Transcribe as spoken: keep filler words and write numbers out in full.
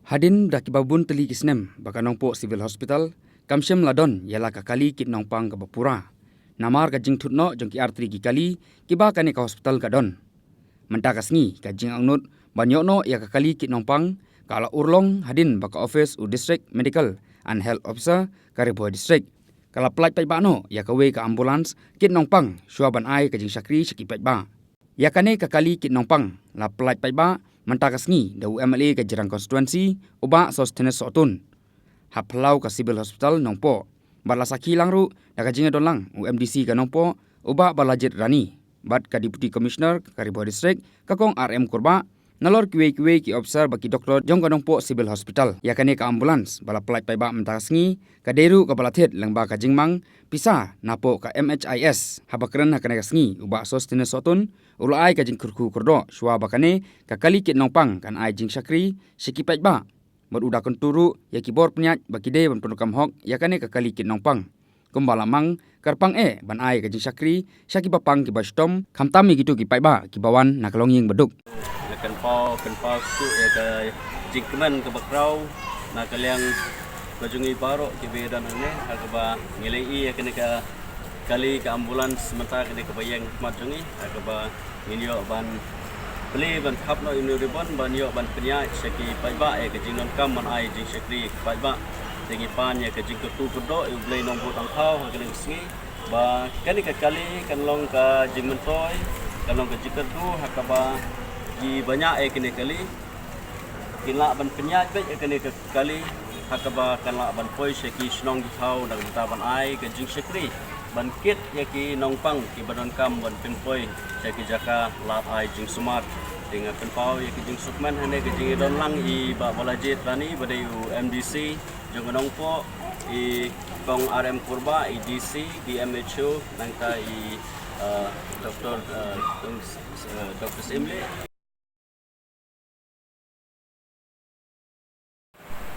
Hadien da kiba bun tylli ki snem ba ka Nongpoh Civil Hospital kam shym la don ïa la ka kali kit nongpang kaba pura, namar ka jingthut noh jong ki artylli ki kali kiba kane ka hospital ka don. Mynta ka sngi ka jingangnud ban ïoh noh ïa ka kali kit nongpang ka la urlong hadien ba ka office u District Medical and Health Officer ka Ri Bhoi District ka la pyllait paidbah noh ïa kawei ka ambulance kit nongpang shuwa ban ai ka jingshakri sha ki paidbah. Ïa kane ka kali kit nongpang la pyllait paidbah mynta ka sngi da u M L A ka Jirang Constituency, u Bah Sosthenes Sohtun, ha phyllaw ka Civil Hospital Nongpoh. Bad la sakhi lang ruh da ka jingïadon lang u M D C ka Nongpoh, u Bah Balajied Rani, bad ka Deputy Commissioner ka Ri Bhoi District, ka Kong R M Kurbah, nalor kiwei kiwei ki officer bad ki doktor jong ka Nongpoh Civil Hospital. Ïa kane ka ambulance ba la pyllait paidbah mynta ka sngi ka dei ruh kaba la thied lyngba ka jingmang pisa napoh ka M H I S. Haba kren ha kane ka sngi, u Bah Sosthenes Sohtun u la ai ka jingkyrkhu kyrdoh shuwa ba kane ka kali kit nongpang kan ai jingshakri sha ki paidbah. Bad u da kyntu ruh ïa ki bor pynïaid ba ki dei ban pyndonkam hok ïa kane ka kali kit nongpang, kumba la mang kyrpang eh ban ai ka jingshakri sha kiba pang kiba shitom, khamtam ïa kito ki paidbah kiba wan na ka longïing baduk. Nga kynpaw, kynpaw shuh ïa ka jingkmen kaba khraw na ka liang ka jong ngi baroh kiba don hangne, ha kaba ngi la ïohi ïa kane ka kali ka ambulance mynta kane kaba ïeng khmat jong ngi, ha kaba ngin ïoh ban plie ban khap noh ïa une u ribbon ban ïoh ban pynïaid sha ki paidbah ïa ka jingdonkam ban ai jingshakri ïa ki paidbah. Te ngi pan ïa ka jingkyrkhu kyrdoh ïa U Blei Nongbuh Nongthaw ha kane ka sngi ba kane ka kali kan long ka jingmyntoi, kan long ka jingkyrkhu ha kaba kiba ñiah ïa kane ka kali kin lah ban pynïaid beit ïa kane ka kali, ha kaba kan lah ban poi sha ki shnong ki thaw na ka bynta ban ai ka jingshakri ban kit ïa ki nongpang kiba donkam ban pynpoi sha ki jaka lad ai jingsumar. Te nga kynpaw ïa ka jingsukmen hangne ka jingïadon lang i Bah Balajied Rani ba dei u M D C jong ka Nongpoh, i Kong R M Kurbah, i D C, D M H O, nangta i, eh, Doktor, eh, Tung-, eh, Doktor Syiemlieh.